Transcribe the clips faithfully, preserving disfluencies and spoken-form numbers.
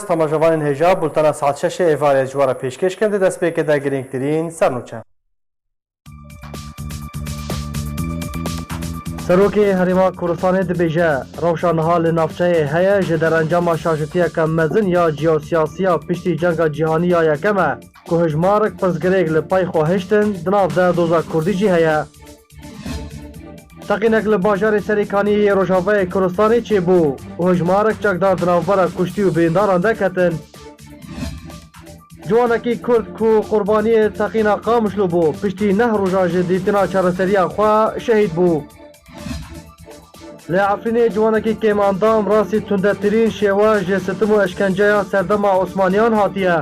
Temaşevanên hêja, bultena saet şeşê êvarê ji we re pêşkêş kin, di destpêkê de girîngtirîn sernûçe. Serokê Herêma Kurdistanê dibêje, rewşa niha li navçeyê heye ji derencama şaşitiyeke mezin ya ciyosiyasiya piştî Cenga Cîhanî ya Yekem e, ku hejmarek pirsgirêk li pey xwe hiştin, di nav de doza Kurdî jî heye. Teqînek li bajarê Serêkaniyê yê Rojavayê Kurdistanê çêbû û hejmarek çekdar di navbera kuştî û birîndaran de ketin. Ciwanekî Kurd ku qurbaniyê teqîna Qamişlo bû, piştî neh rojan ji dîtina çareseriya xwe şehîd bû. Li Efrînê ciwanekî kêmendam rastî tundetirîn şêwaz ji sitim û eşkenceya serdema Osmaniyan hatiye.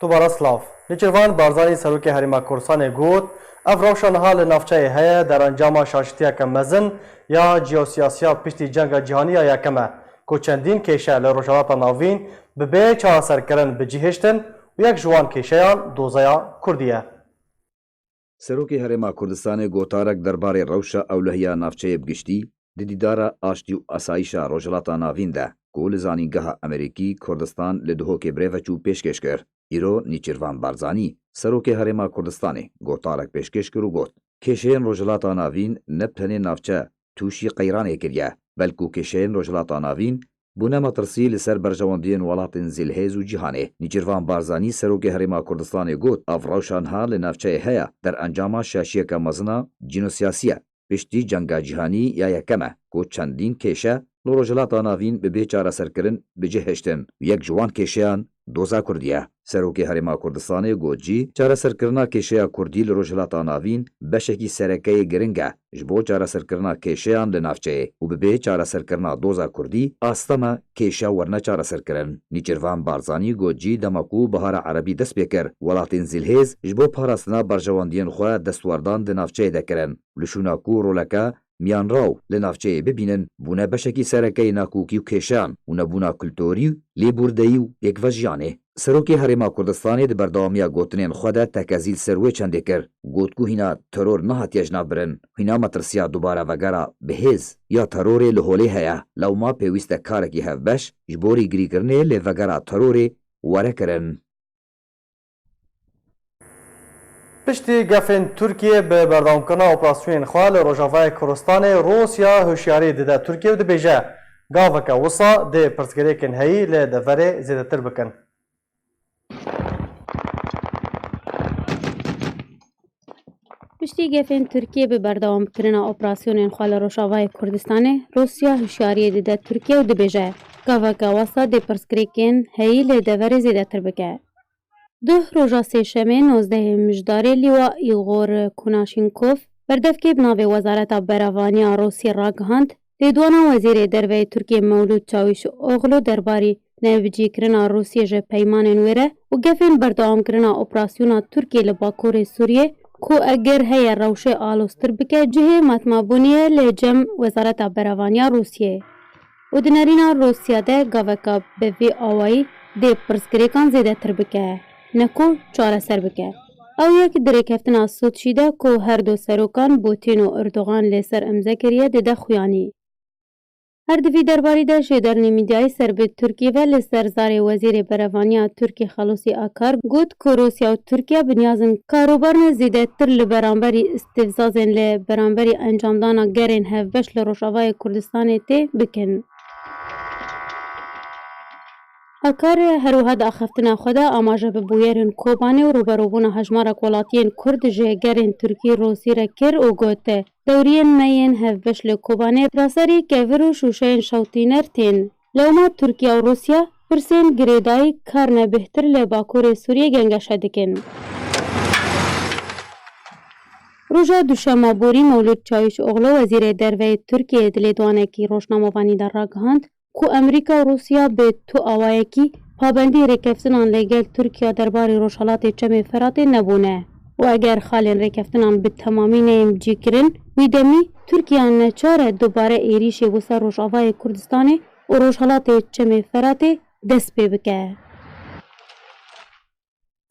Dubare silav. Nêçîrvan Barzanî, Serokê Herêma Kurdistanê got, ev rewşa niha li navçeyê heye, derencama şaşitiyeke mezin ya ciyosiyasiya piştî Cenga Cîhanî ya Yekem e, ku çendîn kêşe li Rojhilata Navîn bi bê çareserkirin bi cih hiştin û yek ji wan kêşeyan dozeya Kurdî ye. Serokê Herêma Kurdistanê gotarek derbarê rewşa ewlehiya navçeyê bi giştî, di dîdara aştî û asayîşa Rojhilata Navîn de, ku li Zanîngeha Amerîkî Kurdistan li Duhokê birêve çû, pêşkêş kir. Îro Nîçîrvan Barzanî, Serokê Herêma Kurdistanê, gotarek pêşkêş kir û got, kêşeyên Rojhilata Navîn ne bi tenê navçe tûşî qeyranê kiriye, belkû kêşeyên Rojhilata Navîn bûne metirsî li ser berjewendiyên welatên zilhêz û cîhanê. Nîçîrvan Barzanî, Serokê Herêma Kurdistanê got, ev rewşa niha li navçeyê heye, derencama şaşiyeke mezin a cînosiyasî ye. Piştî Cenga Cîhanî ya Yekem e, ku çendîn kêşe li Rojhilata Navîn bi bê çareserkirin bi cih hiştin û yek ji wan kêşeyan doza Kurdî ye. Serokê Herêma Kurdistanê got jî, çareserkirina kêşeya Kurdî li Rojhilata Navîn beşekî sereke yê giring e ji bo çareserkirina kêşeyan li navçeyê û bi bê çareserkirina doza Kurdî astema kêşe werne çareserkirin. Nîçîrvan Barzanî got jî, dema ku Bihara Erebî dest pê kir, welatên zilhêz ji bo parastina berjewendiyên xwe destwerdan di navçeyê de kirin. Li şûna ku roleke miyanraw li navçeyê bibînin, bûne beşekî sereke yê nakokî û kêşeyan û nebûna kulturî û lêbûrdeyî û yekvejiyanê. Serokê Herêma Kurdistanê di berdewamiya gotinên xwe de tekezî li ser wê çendê kir. Got ku hîna teror nehatiye jinavbirin, hîna metirsiya dubare vegera bi hêz ya terorê li holê heye. Lewma pêwîst e karekî hevbeş ji bo rêgirîkirinê lê vegera terorê were kirin. Piştî gefên Tirkiyê bi berdewamkirina operasyonên xwe li Rojavayê Kurdistanê, Rûsya hişyarî dide Tirkiyê û dibêje, gaveke wisa dê pirsgirêkên heyî li deverê zêdetir bikin. Piştî gefên Tirkiyê bi berdewamkirina operasyonên xwe li Rojavayê Kurdistanê, Rûsya hişyariyê dide Tirkiye û dibêje, gaveke wisa dê pirsgirêkên heyî li deverê zêdetir bike. Duh roja sêşemê nozdehê Mijdarê Lîwa Îgor Kunaşînkov, berdevkê bi navê Wezareta Berevaniya Rûsiyê ragihand, lêdwana Wezîrê Derve yê Tirkiyê Mewlûd Çawîşoglu derbarî nebicîkirina Rûsiyê ji peymanên wê re û gefên berdewamkirina operasyona Tirkiyê li Bakurê Sûriyê ku eger heye rewşê aloztir bike, cihê matmabûnê ye li cem Wezareta Berevaniya Rûsiyê. Û di nerîna Rûsya de gaveka bi vî awayî dê pirsgirêkan zêdetir bike, ne ku çareser bike. Ew yek di rêkeftina Soçî de ku her du serokan Putin û Erdogan li ser îmze kiriye dide xuyanî. Her di vî derbarî de jêdernê mîdyayî ser bi Tirkiyê ve li ser zarê Wezîrê Berevaniya Tirkiyê Xelûsî Akar got ku Rûsya û Tirkiye bi niyaz in karobarine zêdetir li beramberî îstîfzazên li beramberî encamdana gerên hevbeş li Rojavayê Kurdistanê tê bikin. Akar her wiha di axiftina xwe de amaje bi bûyerên Kobanê û rûberûbûna hejmarek welatiyên Kurd ji gerên Tirkî Rûsî re kir û got, dewriyên me yên hevbeş li Kobanê bi serî kevir û şûşeyên şewtîner tên. Lewma Tirkiye û Rûsya pirsên girêdayî karine bêhtir li Bakurê Sûriyê gengeşe dikin. Roja duşema borî Mewlûd Çawîşoglu, Wezîrê Derve yê Tirkiyeyê di lêdwanekî rojnamevanî de ragihand ku Amerîka û Rûsya bi tu awayekî pabendî rêkeftinan li gel Tirkiya derbarê Rojhelatê Çemê Feratê nebûne û eger xalên rêkeftinan bi temamî neyên cîkirin, wî demî Tirkiya neçar e dubare êrîşê bo ser Rojavayê Kurdistanê û Rojhelatê Çemê Feratê dest pê bike.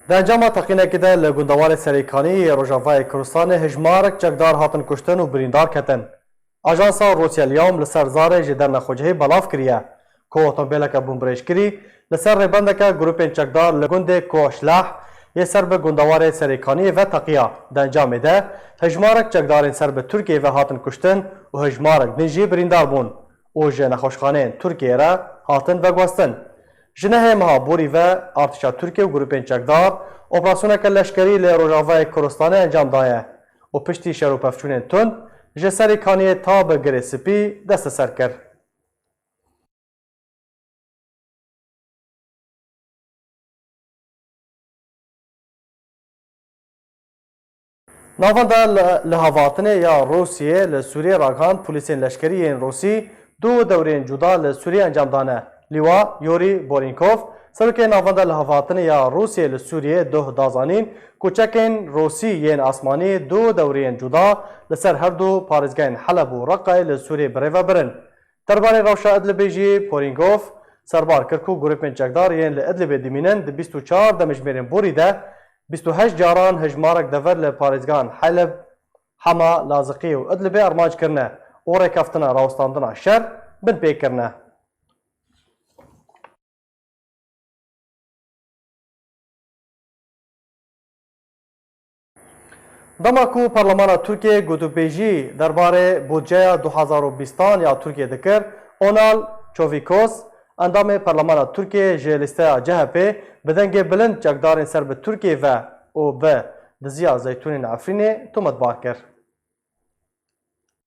Di encama teqînekê de li gundewarê Serêkanî yê Rojavayê Kurdistanê hejmarek çekdar hatin kuştin û birîndar ketin. Ajansa Rûsya El-Yewm li ser zarê ji dernexwecihî belav kiriye ku otomobileke bombrêjkirî li ser rêbendeke grûpên çekdar li gundê Koşlah yê ser bi gundewarê Serêkaniyê ve teqiya. Di encamê de hejmarek çekdarên ser bi Tirkiyê ve hatin kuştin û hejmarek din jî birîndar bûn û ji nexweşxaneyên Tirkiyê re hatin veguhestin. Ji nehê meha borî ve artêşa Tirkiyê û grûpên çekdar operasyoneke leşkerî li Rojavayê Kurdistanê encam daye û piştî şer û pevçûnên tund ji Serêkaniyê ta bi Girê Spî desteser kir. Navenda li, lihevatinê ya Rûsiyê li Sûriyê ragihand, polîsên leşkerî yên Rûsî du dewriyên cuda li Sûriyê encam dane. Lîwa Yuri Borinkov, serokê Navenda Lihevatinê ya Rûsiyê li Sûriyê duh da zanîn ku çekên Rûsî yên asmanî du dewriyên cuda li ser her du parêzgehên Heleb û Reqayê li Sûriyê birêve birin. Derbarê rewşa Idlibê jî Poringov serbar kir ku grûpên çekdar yên li Idlibê dimînin di bîst û çar demjimêrên borî de bîst û heşt caran hejmarek dever li parêzgehan Heleb, Hema, Laziqî û Idlibê armanc kirine û rêkeftina rawestandina şer binpê kirine. Dema ku Parlemana Tirkiyê gotûbêjî derbarê budceya du hazar û bîstan ya Tirkiyê dikir, Onal Çovikos, endamê Parlemana Tirkiyê ji lîsteya C H P, bi dengê bilind çekdarên ser bi Tirkiyê ve û bi diziya zeytûnên Efrînê tometbar kir.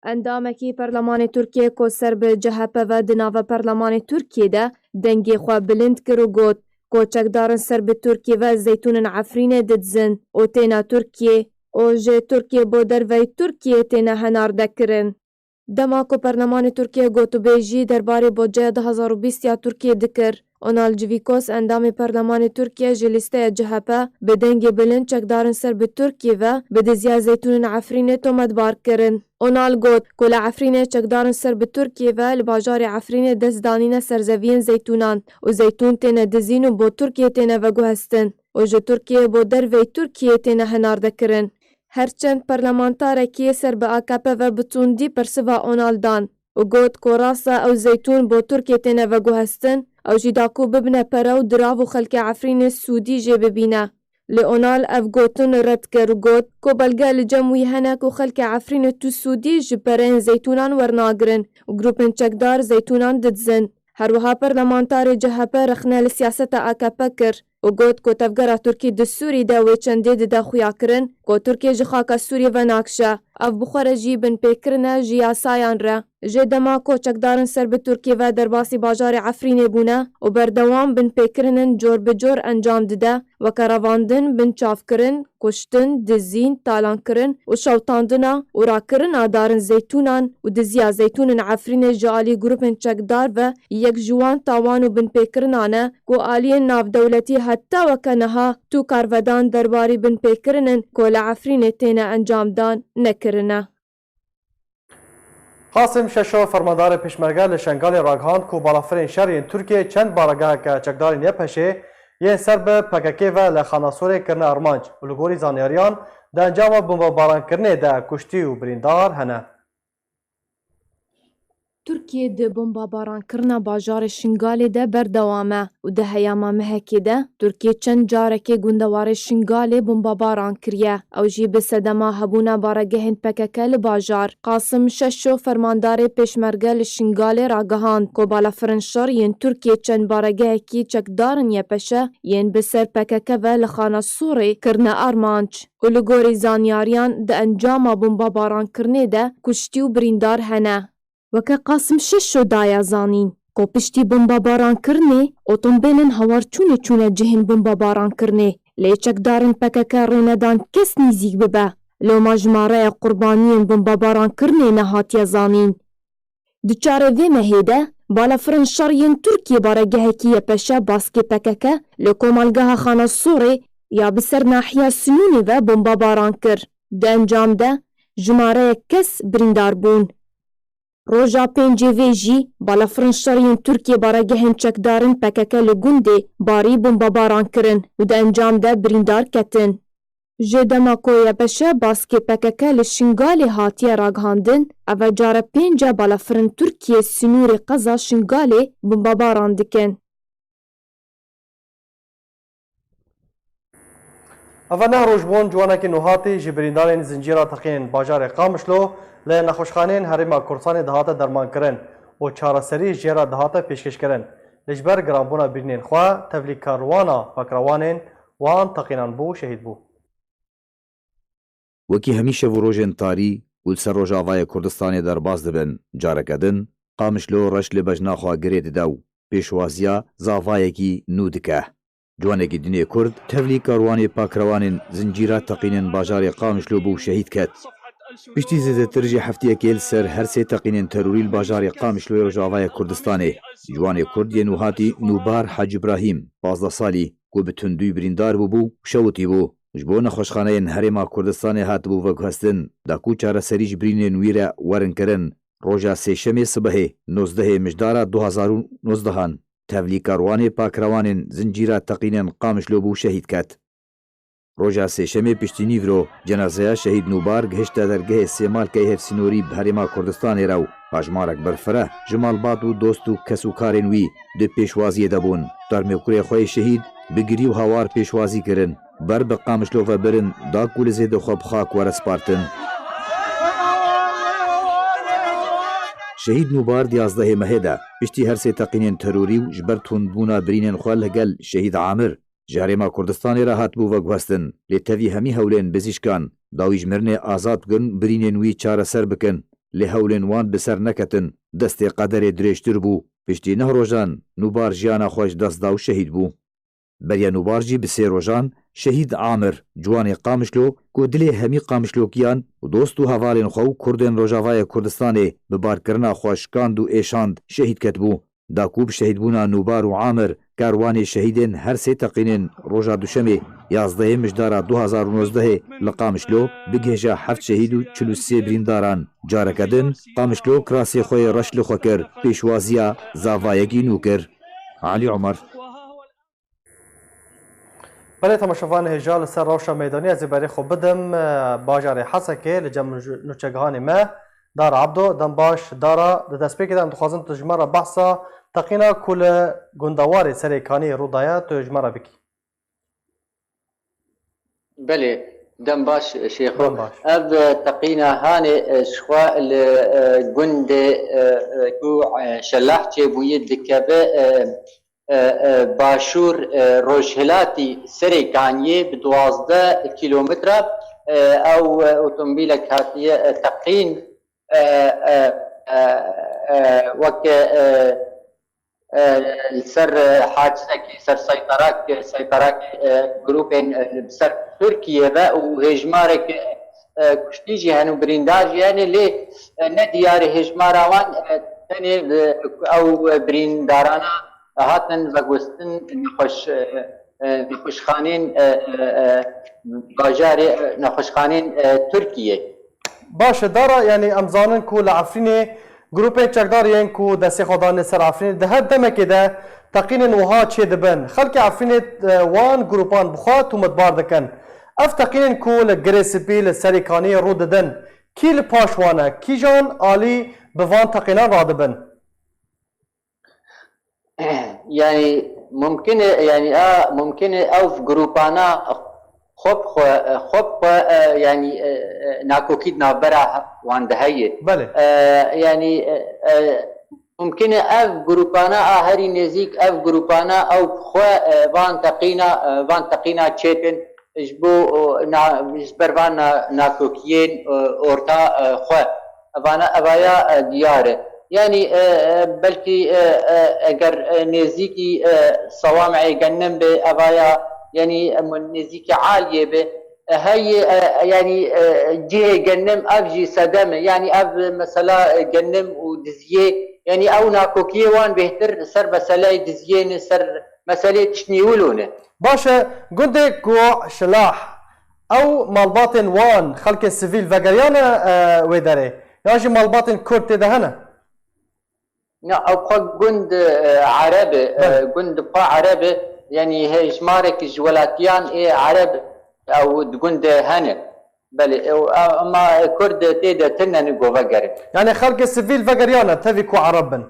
Endamekî Perlemanê Tirkiyê ku ser bi C H P ve di nava Perlemanê Tirkiyê de dengê xwe bilind kir û got ku çekdarên ser bi Tirkiyê ve zeytûnên Efrînê didizin û têne Tirkiyê û ji Tirkiyê bo derveyî Tirkiyê têne henardekirin. Dema ku Perlemanê Tirkiyê gotûbêjî derbarê budceya du hazar û bîst ya Tirkiyê dikir, Onal Civîkos, endamê Perlemanê Tirkiyê ji lîsteya C H P, bi dengê bilind çekdarên ser bi Tirkiyê ve bi diziya zeytûnên Efrînê tometbar kirin. Onal got ku li Efrînê çekdarên ser bi Tirkiyê ve li bajarê Efrînê dest danîne serzeviyên zeytûnan û zeytûn têne dizîn û bo Tirkiyê têne veguhestin û ji Tirkiyê bo derveyî Tirkiyê têne hinardekirin. Her çend parlamentarekî ser bi A K P ve bi tundî bersiva Onal dan û got ku rast e ew zeytûn bo Tirkiyê têne veguhestin, ew jî da ku bibine pere û dirav û xelkê Efrînê sûdî jê bibîne. Lê Onal ev gotin red kir û got ku belge li cem wî hene ku xelkê Efrînê tu sûdî ji pereyên zeytûnan wernagirin û grûpên çekdar zeytûnan didizin. Her wiha parlamentarê C H P rexne li siyaseta A K P kir û got ku tevgera Tirkî di Sûrî de wê çendê dide xuyakirin ku Tirkiye ji xaka Sûriyê venakişe. Ev bi xwe re jî binpêkirin e ji yasayan re. Jê dema ku çekdarên ser bi Tirkiyê ve derbasî bajarê Efrînê bûne û berdewam binpêkirin in cor bi cor encam dide, weke revandin, binçavkirin, kuştin, dizîn, talankirin û şewitandina û rakirina darên zeytûnan û diziya zeytûnên Efrînê ji alî grûpên çekdar ve yek ji wan tawan û binpêkirinan e ku aliyên navdewletî heta weke niha tu karvedan derbarî binpêkirinên ku li Efrînê têne encamdan nekirine. Qasim Şeşo, fermandarê Pêşmerge li Şengalê ragihand ku balafirên şer yên Tirkiyê çend baregeheke çekdarên Y P Ş'ê yên ser bi P K K ve li Xana Sorê kirine armanc û li gorî zanyariyan di encama bombebarankirinê de kuştî û birîndar hene. Tirkiye di bombebaran kirina bajarê Şingalê de berdewam e û di heyama mehekê de Tirkiye çend carekê gundewarê Şingalê bombebaran kiriye. Ew jî bi sedema hebûna baregehên P K K li bajar. Qasim Şeşo, fermandarê Pêşmerge li Şingalê ragihand ku balafirên şer yên Tirkiye çend baregehekî çekdarên Y P Ş yên bi ser P K K ve li Xana Sorê kirine armanc. Û li gorî zanyariyan di encama bombebarankirinê de kuştî û birîndar hene. Weke Qasim Şeşo daye zanîn ku piştî bombebarankirinê otombêlên hawarçûnê çûne cihên bombebarankirinê, lê çekdarên P K K rê nedan kes nîzîk bibe. Loma jimareya qurbaniyên bombebarankirinê nehatiye zanîn. Di çarê vê mehê de, balafirên şer yên Tirkiyê baregehekî Y P Ş baskê P K K li komelgeha Xana Sorê ya bi ser nahiya Sinûnê ve bombebaran kir. Di encam de jimareyek kes birîndar bûn. Roja pêncê vê jî balafirên şerî yên Tirkiyê baregehên çekdarên P K K li gundê Barî bombebaran kirin û di encam de birîndar ketin. Ji dema ku Y P Ş baskê P K K li Şingalê hatiye ragihandin, ev e cara pênc e balafirên Tirkiyê sînorê qeza Şingalê bombebaran dikin. Eva neh roj bûn, ciwanekî nûhatî ji birîndarên zincîra teqînên bajarê Qamişlo li nexweşxaneyên Herêma Kurdistanê dihate dermankirin û çareserî jê re dihate pêşkêşkirin. Lê ji ber giranbûna birînên xwe, tevlî karwana pakrewanên wan teqînan bû û şehîd bû. Wekî hemî şev û rojên tarî û li ser Rojavayê Kurdistanê derbas dibin, careke din Qamişlo reş li bejna xwe girê dide û pêşwaziya zavayekî nû dike. Ciwanekî dinê Kurd tevlî karwanê pakrewanên zincîra teqînên bajarê Qamişlo bû û şehîd ket. Piştî zêdetir ji heftiyekê li ser her sê teqînên terorî li bajarê Qamişloyê Rojavayê Kurdistanê, ciwanê Kurd yê nûhatî Nûbar Hec Îbrahîm, pazdeh salî, ku bi tundî birîndar bûbû, şewitî bû. Ji bo nexweşxaneyên Herêma Kurdistanê hatibû veguhestin, da ku çareserî ji birînên wî re werin kirin, roja sêşemê sibehê nozdehê Mijdara du hazar û nozdehan, tevlî karwanê pakrewanên zincîra teqînên Qamişlo bû şehîd ket. Roja sêşemê piştî nîvro, cenazeya şehîd Nûbar gihişte dergehê Sêmalkeyê hevsînorî bi Herêma Kurdistanê re û hejmarek berfireh ji malbat û dost û kes û karên wî di pêşwaziyê de bûn. Tarmê kurê xwe yê şehîd bi girî û hawar pêşwazî kirin. Ber bi Qamişlo ve birin, da ku li zêdê xwe bi xak were spartin. Şehîd Nûbar di yazdehê mehê de piştî her sê teqînên terorî û ji ber tundbûna birînên xwe li gel şehîd Amir ji Herêma Kurdistanê re hatibû veguhestin, lê tevî hemî hewlên bizîşkan, da wî ji mirinê azad bikin, birînên wî çareser bikin, lê hewlên wan bi ser neketin, destê qederê dirêjtir bû. Piştî neh rojan Nûbar jiyana xwe ji dest da û şehîd bû. Beriya Nûbar jî bi sê rojan şehîd Amir, ciwanê Qamişlo, ku dilê hemî Qamişlokiyan û dost û hevalên xwe û Kurdên Rojavayê Kurdistanê bi barkirina xwe şikand û êşand, şehîd ketibû. Da ku bi şehîdbûna Nûbar û Amir, karwanê şehîdên her sê teqînên roja Duşemê, yazdehê Mijdara du hazar û nozdehê li Qamişlo, bigihêje heft şehîd û çil û sê birîndaran. Careke din, Qamişlo kirasê xwe yê reş li xwe kir, pêşwaziya zavayekî nû kir. Alî Omer. Belê temaşevan hêja li ser rewşa meydanî ez ê berê xwe bidim, e, bajarê Hesekê li cem nû-, nûçegihanê me, Dara Abdo, dem baş, Dara, di destpêkê de em dixwazin tu ji me re behsa teqîna ku li gundewarê Serê Kaniyê rû daye, tu ji me re bikî. Belê, dem baş, Şêxo. Dem baş. Ev, e, teqîna hanê, e, ji xwe li, e, gundê, e, e, ku, e, Şeleh çêbûyî dikeve, e, e, e, başûr, e, rojhilatî Serê Kaniyê bi duwazdeh kîlometre, e, ew, e, otomobîlek hatiye, e, teqîn, e, e, e, e, weke, e, e, li ser, e, hacizekî ser seyterak, seyterak, e, grûpên, e, li ser Tirkiye ve û hêjmarek, e, kuştî jî hene û birîndar jî hene, lê, e, ne diyar e hêjmara wan, e, tenê, e, ew birîndarana hatin veguhestin nexweş-, e, e, nexweşxanên, e, e, e, bajarê, e, nexweşxanên, e, Tirkiyê. Baş e, Dara, yanî em zanin ku li Efrînê grûpên çekdar yên ku destê xwe danê ser Efrînê di her demekê de teqînên wiha çêdibin. Xelkê Efrînê, e, wan grûpan bi xwe tûmitbar dikin. Ev teqînên ku li Girê Spî li Serê Kaniyê rû didin, kî li paş wan e? Kîjan alî bi van teqînan radibin? Yani mumkin e, yani a mumkin e ev grûpana xwe bi xwe, xwe bi xwe, e, yani, e, e, nakokî di navbera wan de heye. Belê. E, yani, e, e, mumkin e ev grûpana a herî nêzîk, ev grûpana ew bi xwe, e, van teqîna, e, van teqîna çêtin ji bo, e, na-, ji ber van na-, nakokiyên, e, orta, e, xwe. Evana, evaya, e, diyar e. Yani, e, e, belkî, e, e, eger, e, nêzîkî, e, sewamê gennim be, evaya, yani, em, nêzîkî aliyê be, e, heyê, e, yani, e, cihê gennim ev jî sedem e. Yani, ev mesela, e, gennim û diziyê, yani, ew nakokiyê wan bêhtir ser meseleyê diziyê ne, ser meseleyê tiştnîwilo ne. Baş e, gundê ku Şilah, ew malbatên wan xelkê sivîl vegeriyane, e, wê derê? Yan jî malbatên Kurd tê de hene? Ya, ew xwe gund, e, Ereb e, e, Belê. Gund xwe Ereb e, yanî hejmarek ji welatiyan ê Ereb ew di gundê hene. Belê, ew, e, ema Kurd tê de tune ni go vegerin. Yani xelkê sivîl vegeriyane tevî ku Ereb bin.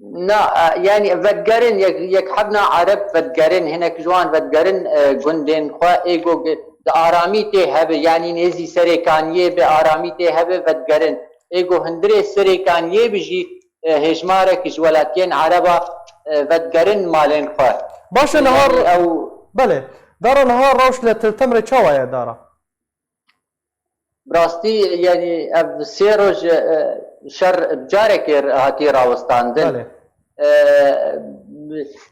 Na, e, yanî vedigerin, yek, yek hebna Ereb vedigerin, hinek ji wan vedigerin, e, gundên xwe, ê go ge-, di aramî tê hebe, yanî nêzî Serêkaniyê bi aramî tê hebe vedigerin. Ê go hundirê Serêkaniyê bi jî, e, hêjmarek ji welatiyên Ereba, e, vedigerin malên xwe. Baş e, niha Yanî ew Belê. Dara niha rewş li Til Temrê çawa ye, Dara? Bi rastî, yanî ev sê roj, e, şer bi carekê hatiye rawestandin. Belê. E,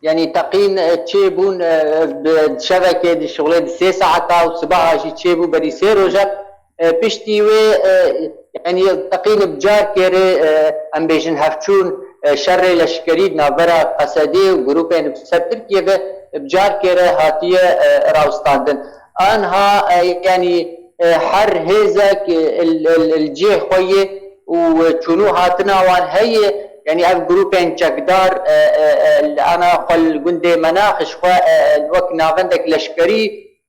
yanî teqîn, e, çêbûn, e, bi şevekê di şixulê di sê saeta û sibaha jî çêbû berî sê roja. E, piştî wê, e, yanî teqîn bi carkê re, e, em bêjin hevçûn, e, şerê leşkerî di navbera Qesedê û grûpên bi ser Tirkiye ve bi carkê re hatiye, e, rawestandin. Anha, e, yanî, e, her hêzek, e, li, li, li cihê xwe yê û çûnû hatina wan heye, yanî ev grûpên çekdar, e, e, e, li ana xwe li gundê Menax ji xwe, e, wek navendek leşkerî,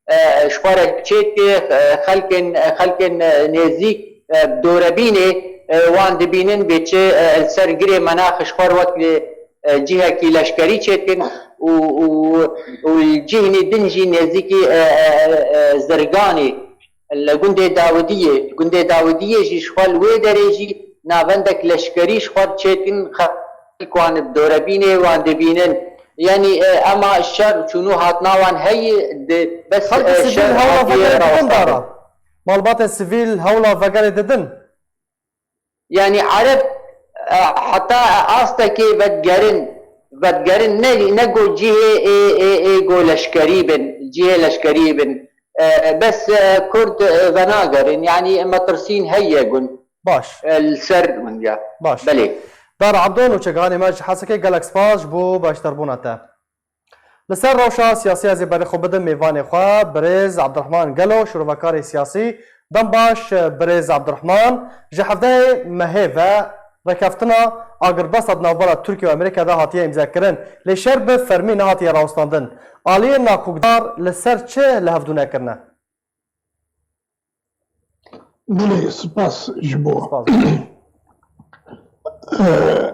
e, ji xwe re çêdike, e, xelkên, e, xelkên, e, nêzîk, e, bi dorebînê, e, wan dibînin bê çi, e, li ser girê Menax ji xwe re wek li, e, cihekî leşkerî çêdikin û, û, û li cihînê din jî nêzîkî, e, e, e, Zirganê, li gundê Dawidiyê, gundê Dawidiyê jî ji xwe li wê derê jî navendek leşkerî ji xwe çêdikin, xelk wan bi dorebînê wan dibînin. Yanî, e, ema şer çûnû hatina wan heye, di bes, Xelkê e, sivîl şer hewla hatiye vegerê didin, rawestandin. Dara. Malbatên sivîl hewla vegerê didin. Yanî Ereb, e, heta astekê vedigerin, vedigerin ne, ne go cihê ê, ê, ê go leşkerî bin, cihê leşkerî bin. E, bes, e, Kurd, e, venagerin. Yanî metirsîn heye gund. Baş. E, li ser gund ya. Baş. Belê. Dara Ebdo, nûçeganê me ji Hesekê, gelek spas ji bo beşdarbûna te. Li ser rewşa siyasî ez ê berê xwe bidim mêvanê xwe, birêz Abdurrahman Gelo, şirovekarê siyasî. Dem baş, birêz Abdurrahman. Ji hevdehê mehê ve rêkeftina agirbesta di navbera Tirkiye û Amerîka de hatiye îmzekirin. Lê şer bi fermî nehatiye rawestandin. Aliyên nakokdar li ser çi li hevdû nekirine? Belê, spas ji bo. Spas. Eh,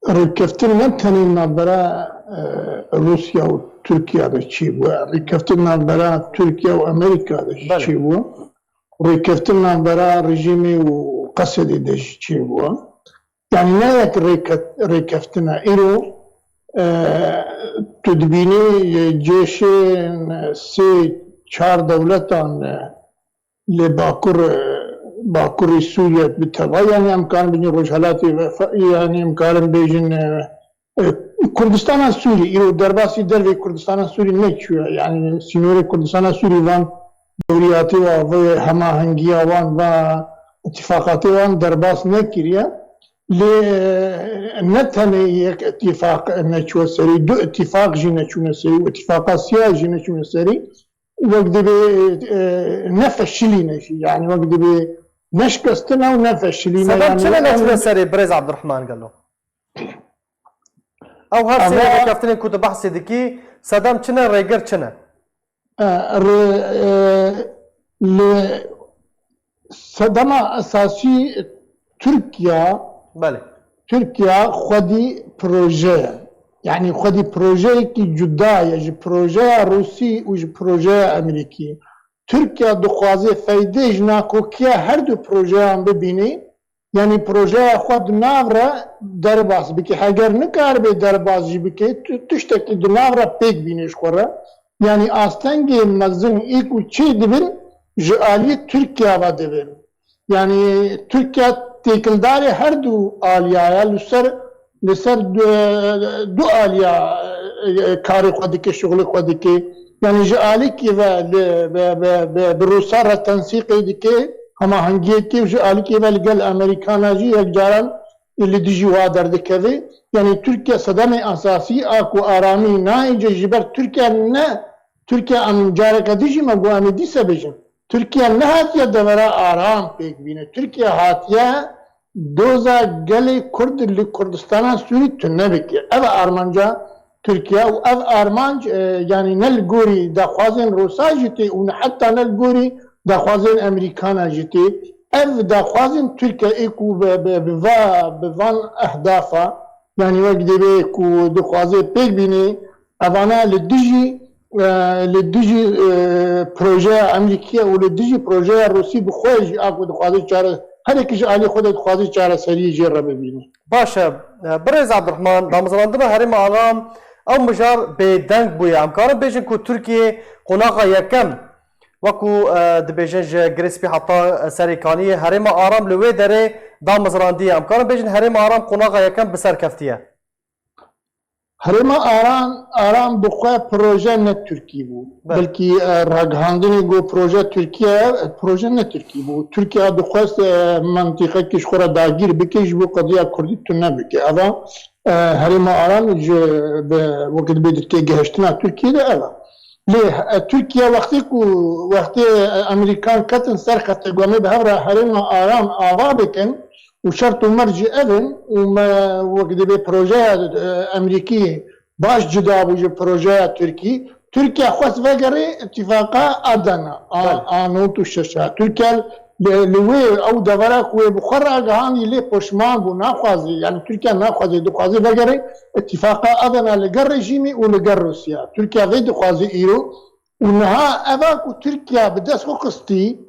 rêkeftin ne tenê navbera, eh, Rûsya û Tirkiye de çêbû. Rêkeftin navbera Tirkiye û Amerîka de jî Belê. çêbû. Rêkeftin navbera rejîmê û Qesedê de jî çêbû. Yanî ne yek rêke-, rêkeftin e. Îro, e, tu dibînî, e, cêşên sê çar dewletan, e, li Bakur, e, Bakurê Sûriye bi teva, yanî em karin bêjin Rojhelatê ve, fe-, yanî em karin bêjin, e, e, Kurdistana Sûrî, îro derbasî dervê Kurdistana Sûrî neçûye. Yanî sînorê Kurdistana Sûrî van dewriyatê wa, vê hemahengiya wan, va îtîfaqatê wan derbas nekiriye. Lê, e, ne tenê yek îtîfaq neçûye serî, du îtîfaq jî neçûne serî û îtîfaqa siya jî neçûne serî. Wek dibê, e, nefeşilîne jî. Yanî wek dibê neşkestine û nefeşilîne. Sebeb Yanî çi ne em neçûne serê birêz Abdurrahman Gelo? Ew her sê Ama rêkeftinên ku tu behsê dikî, sedem çi ne, rêgir çi ne? E, rê-, e, li sedema esasî Tirkiye, Belê. Tirkiye xwedî proje ye. Yanî xwedî projeyekî cuda ye ji projeya Rûsî û ji projeya Amerîkî. Tirkiye dixwaze feydê ji nakokiya her du projeyan bibîne. Yanî projeya xwe di nav re derbas bike. Heger nikaribe derbas jî bike, tu-, tiştekî di nav re pêk bîne ji xwe re. Yanî astengê mezin ê ku çê dibin ji aliyê Tirkiye ve dibin. Yanî Tirkiye têkildarê her du aliya ye, li ser, li ser du, du aliya, e, karê xwe dike, şixulê xwe dike. Yanî ji alîkî ve li, bi, bi, bi, bi Rûsa re tensîqê dike, hemahengiyekê û ji alîkê ve li gel Amerîkana jî yek caran li dijî wa derdikeve. Yanî Tirkiye sedemê esasî a ku aramî nayê cê ji ber Tirkiye ne, Tirkiye em careke dijî me got em ê dîse bêjin. Tirkiye nehatiye devera aram pêk bîne. Tirkiye hatiye doza gelê Kurd li Kurdistana Sûrî tune bike. Ev e armanca Tirkiye û ev armanc, e, yanî ne li gorî daxwazên Rûsa jî tê û ne heta ne li gorî daxwazên Amerîkana jî tê. Ev daxwazên Tirkiye ê ku bi, bi, bi va, bi van ehdafa, yanî wek dibê ku dixwaze pêk bînê, evana li dijî, e, li dijî, e, projeya Amerîkiye û li dijî projeya Rûsî bi xwe jî a ku dixwaze çare, her yekî ji alî xwe de dixwaze çareseriyê jê re bibîne. Baş e, e, birêz Abdurrahman, damezrandina Herêma Aram ew mijar bêdeng bûye. Em karin bêjin ku Tirkiye qonaxa yekem, wekû, e, dibêjin ji Girê Spî heta, e, Serêkaniyê, Herêma Aram li wê derê damezrandiye. Em karin bêjin Herêma Aram qonaxa yekem bi ser keftiye. Herêma Aran, Aram bi xwe proje ne Tirkî bû. Belê. Belkî, e, ragihandinê got proje Tirkiye, e, proje ne Tirkî bû. Tirkiye dixwest, e, mintîqekî ji xwe re dagîr bike, ji bo qediya Kurdî tune bike. Eva, e, Herêma Aran ji, bi, wekî dibê di têgihiştina Tirkiye de ev e. Lê, e, Tirkiye wextê ku, wextê, e, Amerîkan ketin ser xetê ku em ê bi hev re Herêma Aran ava bikin, û şert û merc jî ev in û me wek dibê projeya, e, Amerîkî baş cuda bû ji projeya Tirkî. Tirkiye xwest vegerê îtîfaqa Adana, a, Belê. A nod û şeş a. Tirkiye li, li wê ew devera ku wê bi xwe ragihandî lê poşman bû, naxwazî, yanî Tirkiye naxwazê, dixwazê vegerê îtîfaqa Adana li gel rejîmî û li gel Rûsya. Tirkiye vê dixwazî îro û niha eva ku Tirkiye bi dest xwe xistî,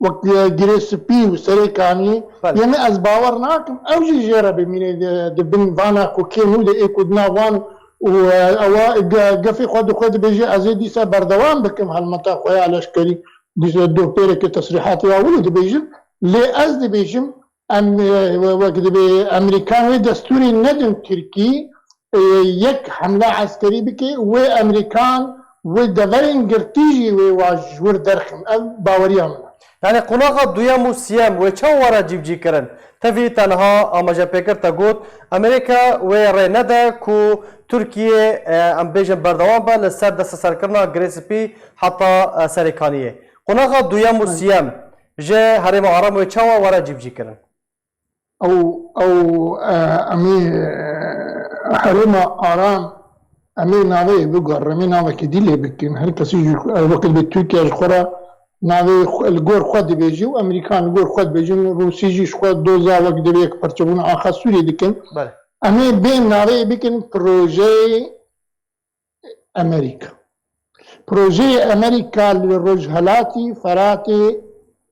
wek, e, Girê Spî û Serêkaniyê, Belê. Yê min ez bawer nakim, ew jî jê re bimîne di, di bin vana ku kêm û di ê ku di nav wan û, e, ewa ge-, gefê xwe di xwe dibêje, ez ê dîsa berdewam bikim helmeta xwe ya leşkerî, dîsa doh pêrekê tesrîhatê wa wilo dibêjim, lê ez dibêjim, em, e, we-, wek dibê Amerîkan wê destûrê nedin Tirkî, e, yek hemla eskerî bike, wê Amerîkan, wê deverên girtî jî wê wa ji wir derxin. Ev baweriya min e. Yani qonaxa duyem û siyem wê çawa were cîbicî kirin? Tevî te niha amajepêkir te got, Amerîka wê rê nede ku Tirkiye, e, em bêjin berdewam be li ser desteserkirina Girê Spî heta, e, Serêkaniyê. Qonaxa duyem û siyem ji Herêma Aram wê çawa were cîbicî kirin? Ew, ew, e, em ê, e, herêma Aram, em ê navê bigerin, em ê navekî dî lê bikin. Her kesî ji, e, wekî dibê Tirkiye ji xwe re navê xwe, li gor xwe dibêjî û Amerîkan li gor xwe dibêjin, Rûsî jî ji xwe doza wekî dibê yekparçebûna axa Sûriyê dikin. Belê. Em ê bê navê bikin projeyê Amerîka. Projeyê Amerîka li Rojhelatî Feratê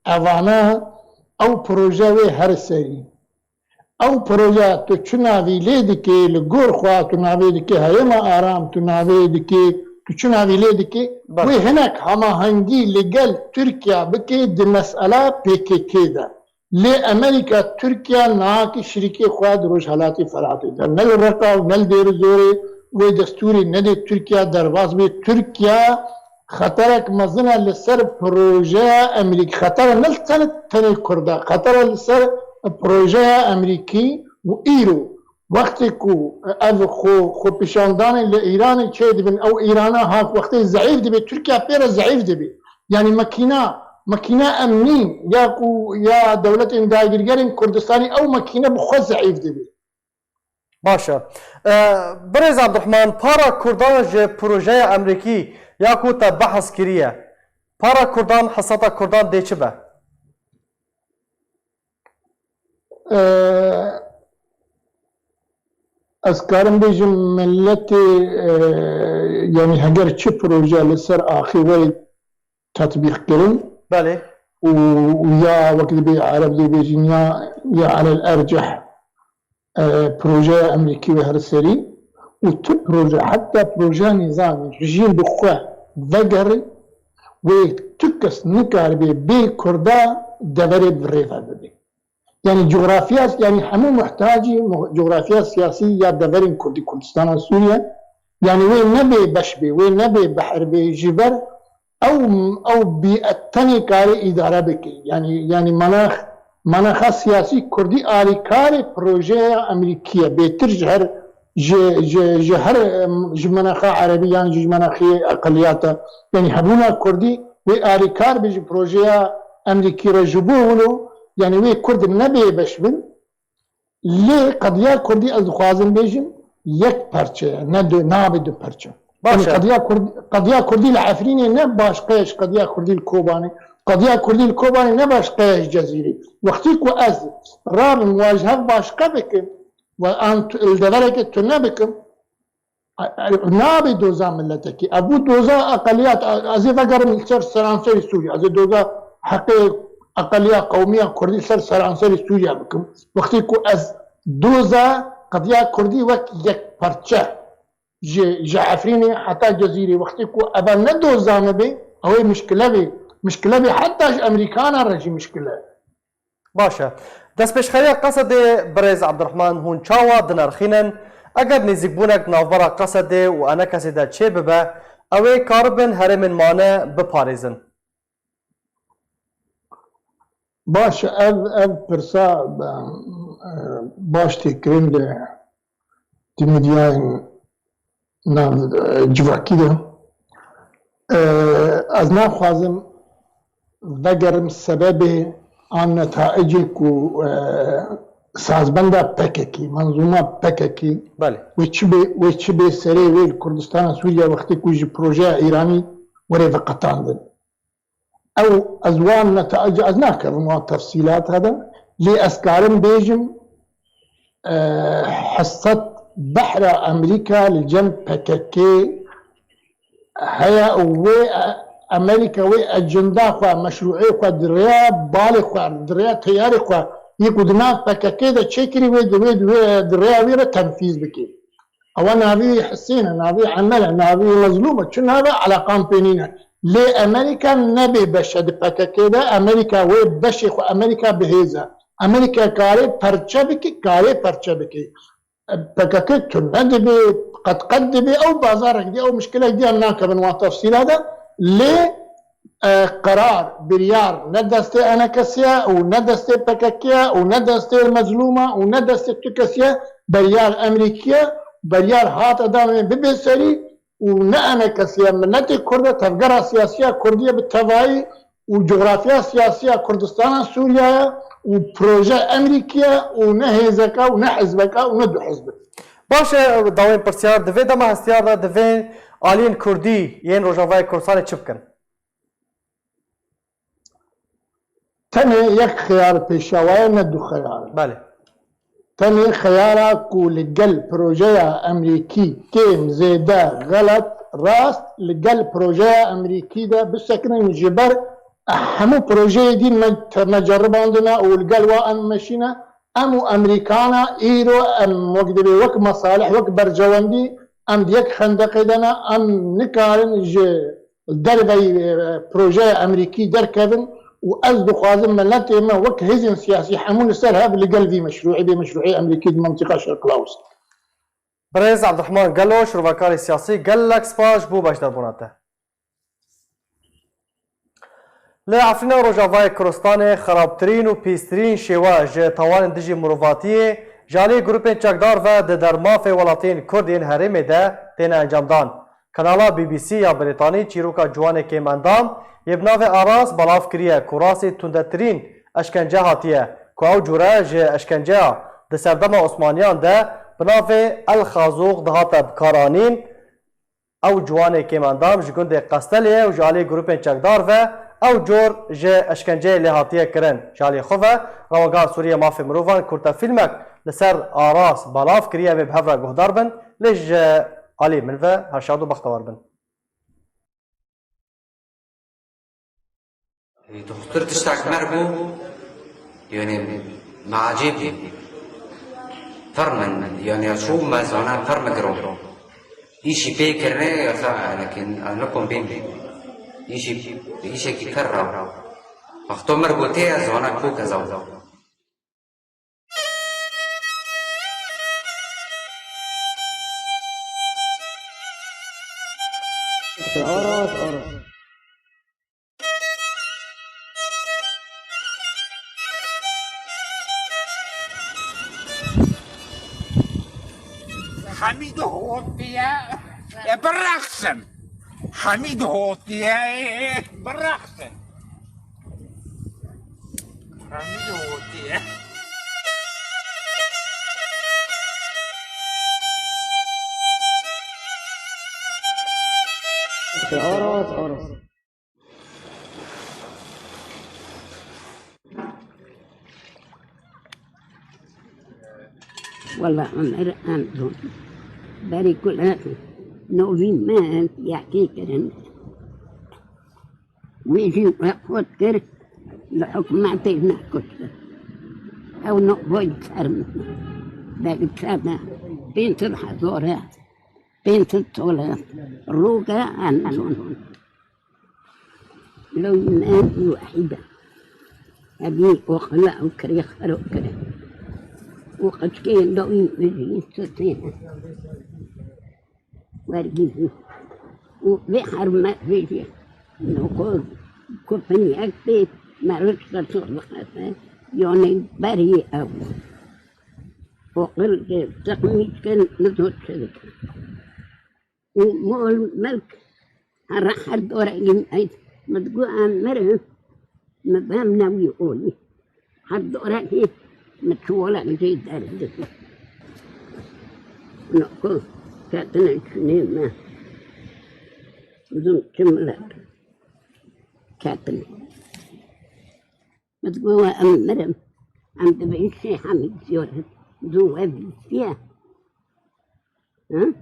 evana ew proje wê her serî. Ew proje tu çi navî lê dikê, li gor xwe tu navê dikê Herêma Aram, tu navê dikê, tu çi navî lê dikê, Belê. Wê hinek hemahengî li gel Tirkiye bike di mesela P K K de. Lê Amerîka, Tirkiye nake şirîkê xwe di Rojhelatê Feratê de. Ne li Reqa û ne li Dêrizorê wê destûrê nedê Tirkiye derbas bê. Tirkiye xeterek mezin e li ser projeya Amerîkî. Xetere ne li tenê, tenê Kurd e. Xetere li ser projeya Amerîkî û îro wextê ku ev xwe, xwepêşandanên li Îranê çêdibin, ew Îrana ha wextê zeîf dibe, Tirkiye pê re zeîf dibe. Yanî makîna, makîna em nîn, ya ku ya dewletên dagirgerên Kurdistanê, ew makîne bi xwe zeîf dibe. Baş e. E, Birêz Abdurrahman, para Kurdan ji projeya Amerîkî ya ku te behs kiriye, para Kurdan, hesata Kurdan dê çi be? E, ez karim bêjim miletê, e, yanî heger çi proje li ser axê were tetbîq kirin Belê. Û, û ya wek dibê Ereb dê bêjin ya, ya elel erceh, e, projeya Amerîkî ve her serî û tu proje, heta projeya nîzamî rejîm bi xwe vegere wê tu kes nikaribe bê Kurda deverê bi rê ve bibe. Yanî coğrafya, yanî hemû muhtacî mu-, coğrafya siyasî ya deverên Kurdî, Kurdistana Sûriye, yanî wê nebê beş bê, wê nebê behr bê, ji ber ew, ew bîet tenê kare îdare bike. Yanî, yanî manax, manaxa siyasî Kurdî alîkarê projeya Amerîkî ye. Bêtir ji her, ji, ji, ji her, em, ji manaxa Erebî yan ji manaxê eqeliyata. Yanî hebûna Kurdî wê alîkar be ji projeya Amerîkî re ji bo wilo, yanî wê Kurd nebê beş bin. Lê qediya Kurdî ez dixwazim bêjim, yek perçe ye, ne du, nabe du perçe. Baş e. Yani qediya Kurd-, qediya Kurdî li Efrînê ne başqa ye ji qediya Kurdî li Kobanê. Qediya Kurdî li Kobanê ne başqa ye ji Cezîrê. Wextî ku ez rabim wan ji hev başqa bikim, we an tu-, li deverekê tune bikim, nabê doza miletekî. Ev bû doza eqeliyat. Ez ê vegerim li ser seranserî Sûriye. Ez ê doza heqê eqeliya qewmiya Kurdî ser seranserî Sûriye bikim. Wextê ku ez doza qediya Kurdî wek yek parçe ji, ji Efrînê heta Cezîrê, wextê ku eva ne doza me bê, ew ê mişkile bê. Mişkile bê heta ji Emerîkana re jî mişkile. Baş e. Destpêşxeriya Qesedê birêz Ebdurehman hûn çawa dinirxînin? Eger nêzîkbûnek di navbera Qesedê û Enekesê de çêbibe, ew ê karibin herêmên mane biparêzin? Baş e, ev, ev pirsa, e, baş tê kirin li di medyayên nav, e, civakî de. E, ez naxwazim vegerim sebebê an netaicê ku, e, sazbenda P K K, menzûma P K K, Belê. wê çi bê, wê çi bê serê wê li Kurdistana Sûriye wextê ku ji projeya Îranî were veqetandin. Ew, ez wan netaicê, ez nakevim wan tefsîlata de, lê ez karim bêjim, e, heset behra Amerîka li cem P K K heye û wê, e, Amerîka wê ecenda xwe, meşrûê xwe di rêya balê xwe, di rêya teyarê xwe yê ku di nav P K K de çêkirî wê, di wê, di wê, di rêya wê re tenfîz bike. Ewa navê wî Hisên e, navê wî Emel e, navê wî Mezlûm e. Çi nav e, eleqan pê nîne. Lê Amerîka nebê beş e di P K K de, Amerîka wê beşê xwe, Amerîka bi hêz e. Amerîka karê perçe bike, karê perçe bike. P K K tune dibe, qet qet dibe, ew bazarek diye, ew mişkilek diye, em nakevin wan tefsîla de. Lê, e, qerar, biryar ne destê enekesiye û ne destê P K K ye û ne destê Mezlûma û ne destê tu kesiye, beryar Emerîkiye, beryar hate da wê bibe serî û ne enekesiye, miletê Kurd e, tevgera siyasiya Kurdiye bi tevayî û cografya siyasiya Kurdistana Sûriye ye û proje Emerîkiye û ne hêzeke û ne hizbeke û ne du hizb e. Baş e, dawên pirsyar, di vê dema hestiyar de divê aliyên Kurdî yên Rojavayê Kurdistanê çi bikin? Tenê yek xeyar pêşawaye, ne du xeyar. Belê. Tenê xeyara ku li gel projeya Emerîkî kêm, zêde, xelet, rast, li gel projeya Emerîkî de bisekinin, ji ber hemû projeyê dî me, me ceribandine û li gel wa em meşîne, em û Emerîkana îro em wek dibê, wek mesalih, wek berjewendî, em di yek xendeqê de ne, em nikarin ji derveyî, e, projeya Emerîkî derkevin û ez dixwazim miletê me wek hêzên siyasî hemû li ser hev li gel vî meşrûî bê, meşrûî Emerîkî di mintîqa Şerqil Ewsat. Birêz Ebdurehman Gelo, şirovekarê siyasî, gelek spas ji bo beşdarbûna te. Li Efrîna Rojavayê Kurdistanê xerabtirîn û pîstirîn şêwe ji tawanên dijî mirovatiyê ji alî grûpên çekdar ve di dermafê welatiyên Kurd yên herêmê de têne encamdan. Kanala B B C ya Brîtanî çîroka ciwanê kêmendam yê bi navê Aras belav kiriye ku rastî tundetirîn eşkence hatiye, ku ew cûre ji eşkenceya di serdema Osmaniyan de bi navê El Xazûq dihate bikaranîn. Ew ciwanê kêmendam ji gundê Qestelê ye û ji alî grûpên çekdar ve ew cor ji eşkenceyê lê hatiye kirin. Ji alî xwe ve, Rawegan Sûriye Mafê Mirovan kurtefîlmek li ser Aras belav kiriye, em ê bi hev re guhdar bin, lê ji alî min ve her şad û bextewar bin. Doxtur tiştek mer bû, yani me ecêb bû. Pir min, yani ya çû me zana pir me girot. Îşî pê kirine ya xa, yani ki, nikom pê bî. Îşî, îşekî pir ra. Wexto mer bû tê ez zana ku keza. Aras, Aras. Hemîd hotiye, e, birexsin. Hemîd hotiye, e, birexsin. Hemîd hotiye. Oros, oros. Wela Omer Erdon. Berî ku li novî me yekî kirin. Wî jî we qut kir, li hikûmetê nekuştin. Ew noboy ser min. Belê çend e? Pênc sed hezar e. Pênc sed sal e. Rûge em Erdon. Lewî me wî wehî be. Evî oxila û kirê xero kire. Û qeçkê lewî min jî sisê ne. Wergî jî. Û vê herme vê jî. Noko kufiniyek bê, me rişte sor bixese. Yanê berî ew. Oxil de teqmî dikin, nizo çi dikin. Û mol milk here her dorekî me, min digot em mirin, min bem newî olî. Her dorekî min çiwalek jê derdikir. Noko ketine çûnê me. Bizim çi milet ketine. Min digot we em mirin. Em dibin Şêx Hemîd ziyaret. Zû we bîstiye. Hı?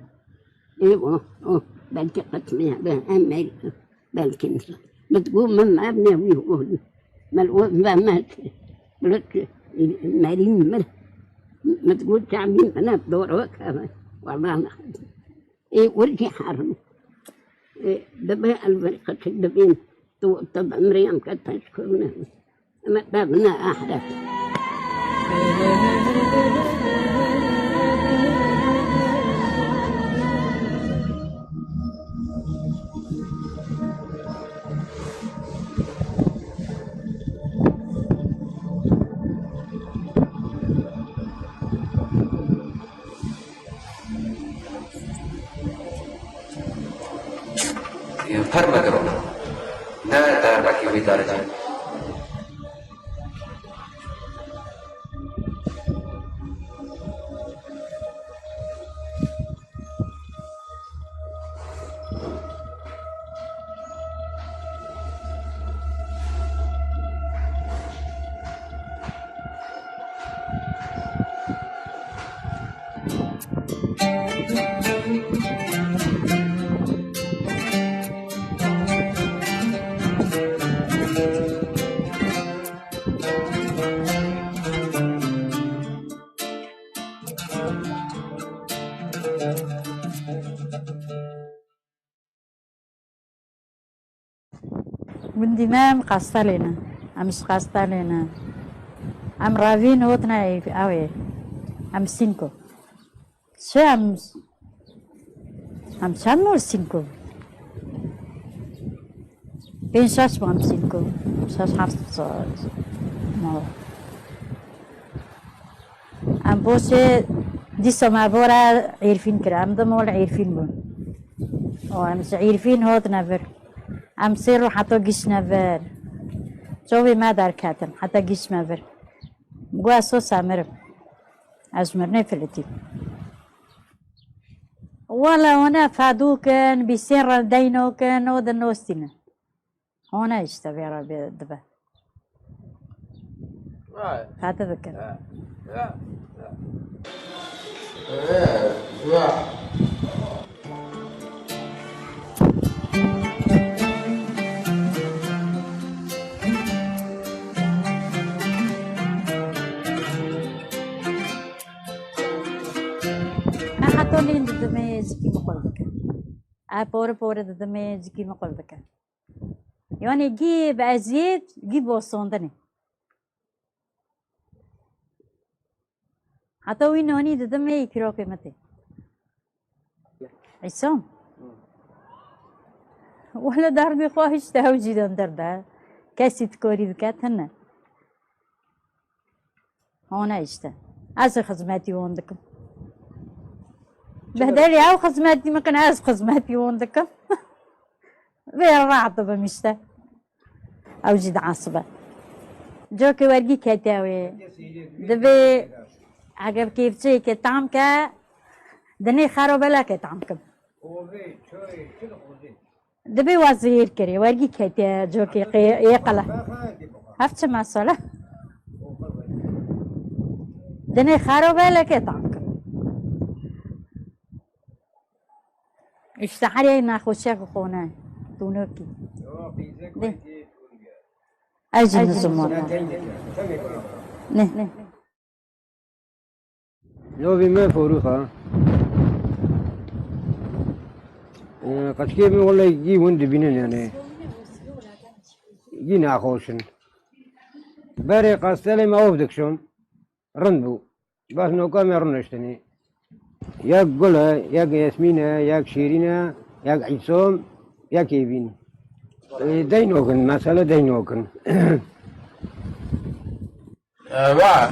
Ê, o, o, belkî qetmeye be, em ê, belkî nisa. Min digot min ev ne wî olî. Min o ve me, bilet, merî mir. Min digot çavî min ev dor wek heve. Wela ne. Ê, wir jî herim. Ê, dibe elbet qeçik dibên. Tu, tu bi emrê em ke teşkûr ne. Em ê bevine ahiret. Yên per me girona. Ne derbekî wî derecê. Gundî me em Qastelê ne. Em ji Qastelê ne. Em revîn hotine ev, ew ê. Em Sînko. Çi em, em çend mal Sînko? Pênc şeş mal Sînko. Şeş heft sal. Ma. Em boşê dîsa me bora Êrfîn kir. Em di mol Êrfîn bûn. Û em ji Êrfîn hotine vir. Em sê roj heta giştine vir. Çavê me derketin, heta giştime vir. Got, ez sosa mirim. Ez ji mirinê filitîm. Wele hûn e fedû kin, bîsên re deyno kin, o di nostîne. Hûn e işte vê re bê dibe. Fedû bikin. E, heta nîn didimê zikî min qul dike. E, pore pore didimê zikî min qul dike. Yanî gî bi eziyet, gî bi osondinê. Heta wî nanî didimê îkrakê min tê. Îsam. Wele derdê xwe hiç te ew jî de derbe. Kesî dikarî dike tune. Hone işte. Ez ê xizmetî wan dikim. Bedelî ew xizmetî min kin, ez xizmetî wan dikim. Vê re rahat dibim işte. Ew jî diesibe. Cokê wergî ketiye wê. Divê eger kêfçeyekê tam ke, dinê xerobelekê tam kim. Dibê we zihêr kirê, wergî ketiye cokê qê-, yê qele. Heft çi mesele? Dinê xero be leke tank. Îşte her yay nexweşiyek xone. Tûnokî. De. Ez jî nizim wan. Ne. Navê me Farûq e. Ee, qeçkê min wele gî hûn dibînin yani. Gî naxweş in. Berê qastelê me av dikişam. Rind bû. Bes noka me rûniştinê. Yek Gul e, yek Yasmîn e, yek Şîrîn e, yek Îsom, yek Êvîn. Ee, deynokin, mesele deynokin. Ewa.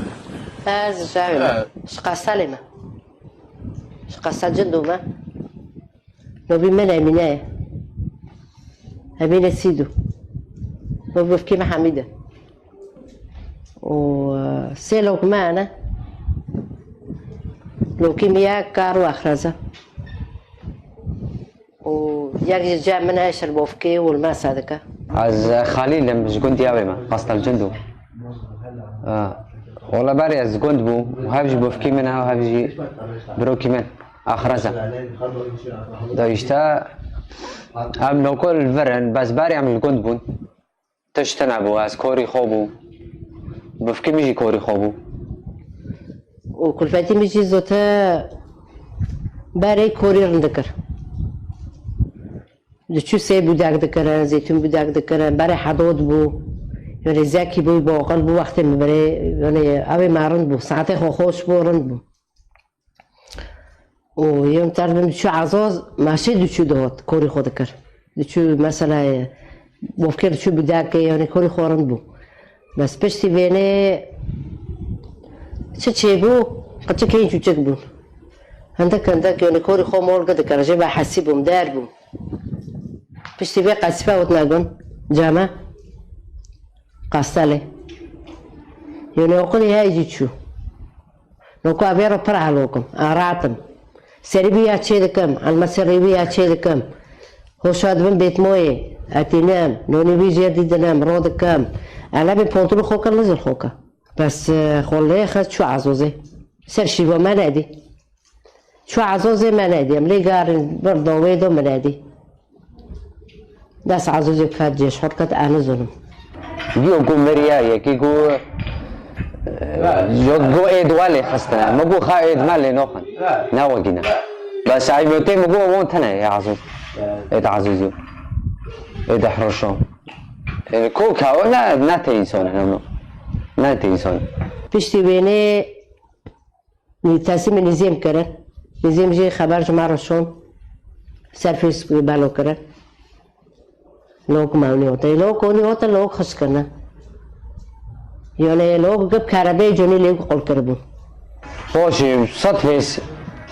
Ez ji ew me. Evet. Ji Qeselê me. Ji Qesel Cindû me. Navê min Emîne ye. Emîne Sîdû. Navê bifkê me Hemîd e. Û, e, sê lok me ne. Lokê min yek kar û exrez e. Û yek ji cem min e, şirbofkê û li me sedike. Ez Xalîl im, ji gundî Ewê me, Qastel Cindû. Ha. Wala berê ez gund bûm, û hev jî bofkî min e, û hev jî birokî min. Axrez e. Da işte, em nokol vir in, bes berê em li gund bûn. Tişt tune bû, ez korî xwe bûm. Bifkî min jî korî xwe bû. Û kulfetî min jî zote berê korî rind dikir. Diçû sê budek dikirin, zeytûn budek dikirin, berê hedod bû. Yanî zekî bû, boqil bû, wextê min birê, yanî ew ê me rind bû. Saetê xwe xweş bû, rind bû. Û yên terbim diçû Ezoz, meşê diçû dihot, korî xwe dikir. Diçû mesela, e, bofkê diçû budekê, yanî korî xwe rind bû. Bes piştî vênê çi çêbû, qeçikên çûçik bûn. Hindik hindik, yanî korî xwe molge dikir, jê ve hesî bûm, der bûm. Piştî vê qesîfe û tine gun, came, qastelê. Yanî oqilî hey jî çû. Noko evê re pir helokim, aratim. Serî wî ya çê dikim, elmesê rî wî ya çê dikim. Hoşa dibim bêtmoyê, etînim, nonî wî jê dî dinim, ro dikim. Elebê pontûlî xwe kir, lizir xwe kir. Bes, e, xwe lê xist çû Ezozê. Ser şîva me nedî. Çû Ezozê me nedî. Em lê garin bir dawê do me nedî. Dest Ezozê ket cêş, hor ket eni zulum. Diyo ku meriya yekî ku, e, yo ku êd welê xistine. Mi ku xa êd me lê noxin. Ne wekîne. Bes ay mote mi ku won tene ya Ezoz. Êd Ezozî. Êd Ehroşo. E, ku ka o ne, ne te insan, ne, ne te insan. Piştî wênê Nî-, teslîmê nîzêm kirin. Nîzêm jî xeber ji me re şon. Ser Facebookê belo kirin. Lok me nî hote. Lok nî hote, lok xişk kirine. Yanî lok gip kerebeyê conî lê qul kiribû. Poşî sed hês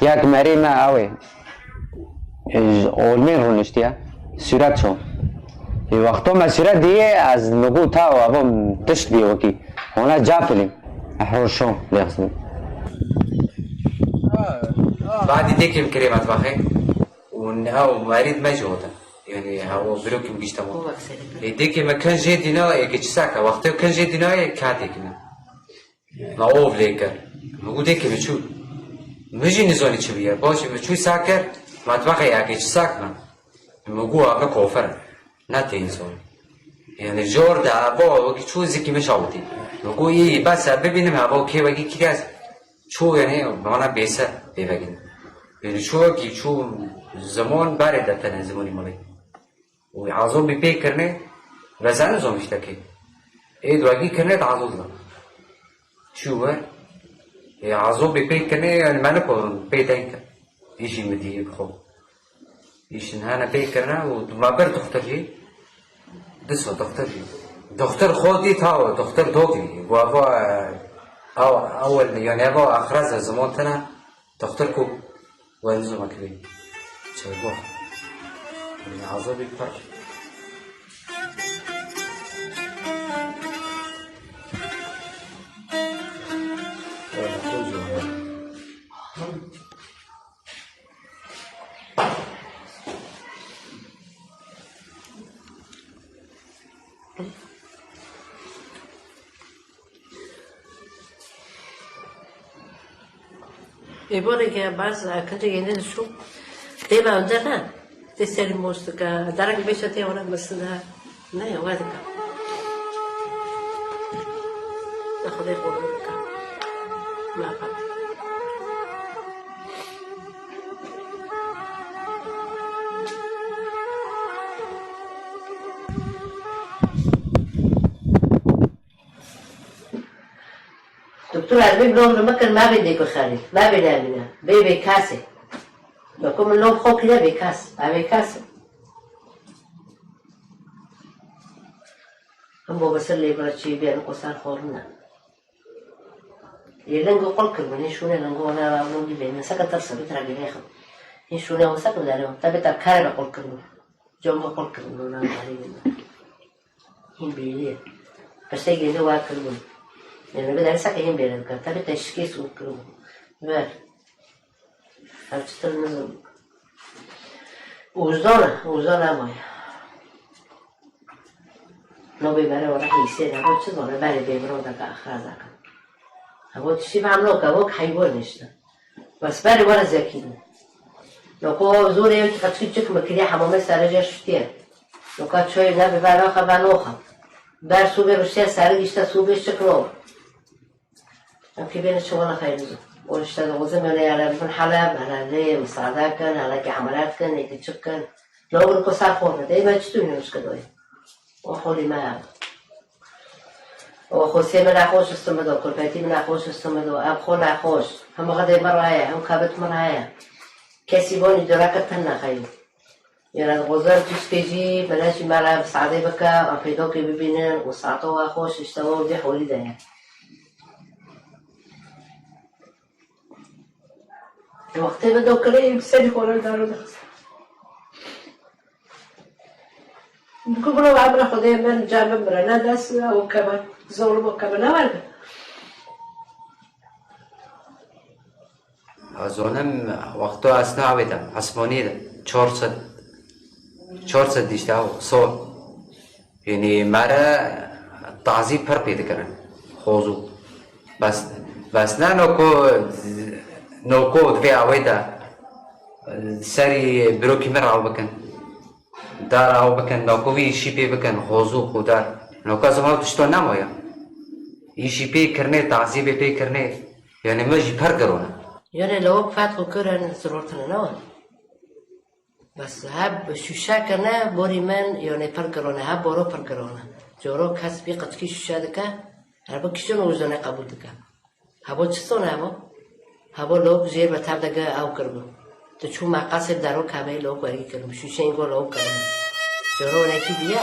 yek merî me ew ê. Olmên rûniştiye. Sûret ço. Ê wexto me sûret diyê, ez nigo ta ava tişt biyê wekî. Hona ca filîm. Ehror şo lê xistin. Badî dêkê min kirê metbaxê. Û niha û merîd me jî hotin. Yanî ha o birokî min gişte mo. Ê dêkê me kin jê dîna, ê ki çisak e. Wextê kin jê dîna, ê katê kine. Me ov lê kir. Min got, dêkê min çû. Min jî nizanî çi bûye. Paşê min çû sa kir, metbexê yekê çi sak me. Min got, ava kofir e. Ne tê însan. Yanî jor de ava wekî çû zikî min şawitî. Min got, î bes e bibînim ava kê wekî kiriye. Çû yanî bana bêse pê vegîn. Yanî çû wekî çû ziman berê de tene zimanî malê. Û azobî pê kirine, ve zane zom işte kê. Ê dwagî kirine de azob da. Çû we? Ê azobî pê kirine, yanî me nikorin pê denk kir. Îşî min dî bi xwe. Îşin hene pê kirine û me bir doktor jî. Diso doktor jî. Doktor xwe dî tawe, doktor dogî. Gu ava, e, ew, ewel, yanî eva axreze ziman tene. Doktor ku we nizû me kivî. Çêgo. Azobî pir. Ê, boreke baz, a, kincê yêne dişû. Tê me önce ne? Tê serî moş dike. Derek beşe tê ona mesine. Ne ya, we dike. Ne Xwedê qobûl bike. Me xwe. Doktor, ez bê bilom li min kir, me bê dêko xelî, me bê nemîne, bê bê kesê. Weko min lom xwe kire bê kes, me bê kes. Him bo besir lê bira çî bê, min qosar xorine. Lê lingo qul kiribû, hîn şûne lingo ne, longî bê, min seke tirse, bitra girêxim. Hîn şûne o seke dere, te bê te kare be qul kiribû. Coma xwe kiribû, nan darî bû. Hîn bêlî ye. Qiştê gêndê wa kiribû. Yanî bi derseke hîn bêle dikir. Tevî te şikêst û kiribû. Ver. Ev çitir nizim. Ûzdana, ûzdana maye. No bê bere were hîsê de, ro çi zane, berê bê biro de ke axra zaten. Evo tişî fam no ke, evo ke heywan işte. Bes berê were zekî bû. Noko zorê ew qeçî çik mi kiriye hemamê sere jê şutiye. Noka çoyê ne bi venoxa venoxa. Ber sûbê ruştiye sere gişte sûbê çik no. Em kî bêne çi wela xeyr bizo. O işte de uzun öyle yere bin hele, hele lê misade kin, hele ki ameliyat kin, eki çik kin. Login ko ser xor bide. Ê me çi tu nûş kidoy? O xolî me ya. O xosê min nexweş istim bido, kurpetî min nexweş istim bido, ev xo nexweş. Him xidê min raye, him kebit min raye. Kesî vonî dureke tin nexeyî. Yara dixwazim tiştê jî, mele jî me re misadê bike, em pêdokê bibînin û saeto wa xweş, işte we dê holî de ye. Wextê min dokirê, serî xwe re daro dixist. Ku biro emre Xwedê min, ca min bire, ne dest ew keme, zor bo keme, ne werde. Ez zonim wexto ez ne awê de, esmanî de, çar sed, çar sed dîşte ew, sor. Yanî me re tazî pir pê dikirin, xozû. Bes, bes ne noko, noko divê awê de serî birokî min raw bikin. Dar aw bikin, noko wî îşî pê bikin, xozû, xûdar. Noka ziman tişto nemaye. Îşî pê kirnê, tazîbê pê kirnê. Yanî me jî pir girone. Yanî lewik fetqo kirin zirortine ne wan. Bes heb şûşe kirine, borî min, yanî pir girone, heb boro pir girone. Coro kes bî qeçkî şûşe dike, her bi kiştin û wijdanê qebûl dike. Hebo çi sone hebo? Hebo lok jêr ve tev de ge ew kiribû. Tu çû meqasê dero keveyê lok werî kiribû. Şûşeyên go lok kiribû. Coro nekî diye.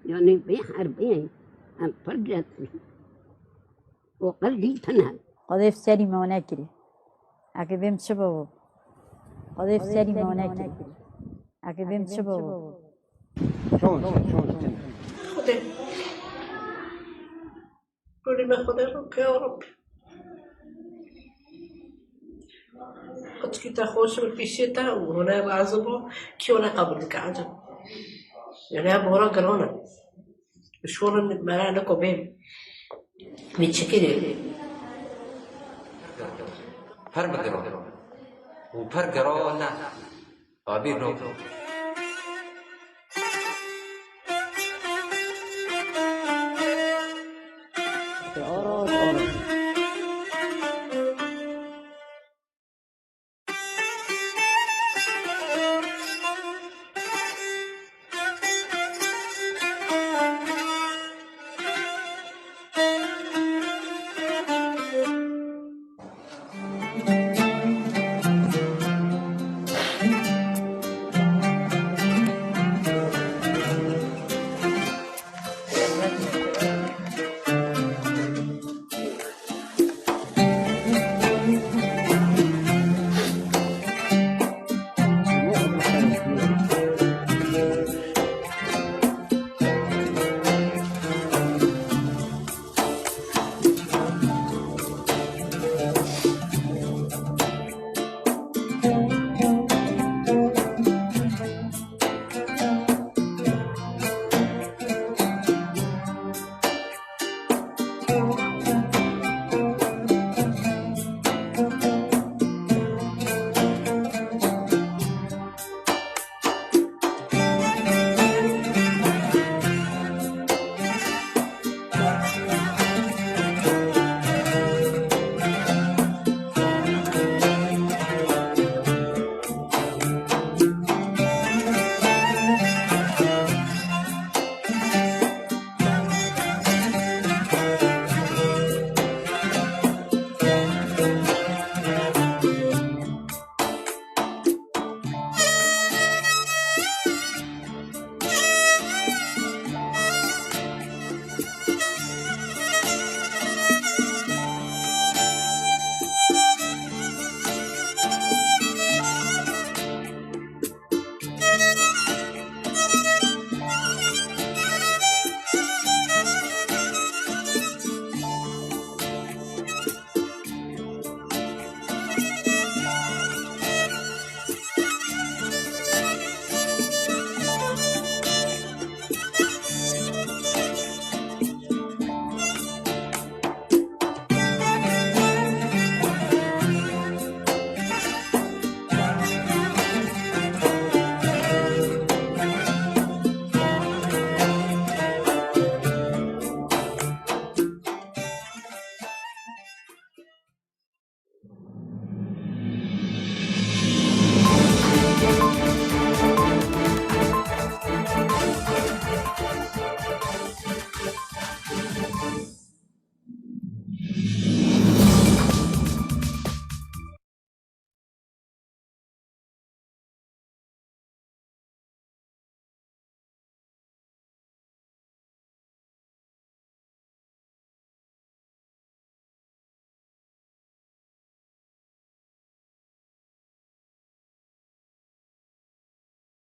Yani bê herbê em pir red û qil dîtin he. Xwedê serî me wan nekirî. Eke bêm çi bibû? Xwedê serî me wan nekirî. Eke bêm çi bibû? Çon, çon, çon. Xwedê. Rolê me Xwedê ro ke ya Rabbî. Qetkî te xweş bi pîşê te û hûn ê razî bo, kî hûn ê qebûl dike ecab. Yani ev bora giran e. Şolin mera niko bêm. Min çi kirê? Per bi giran. Û per giran ne. Abîr no.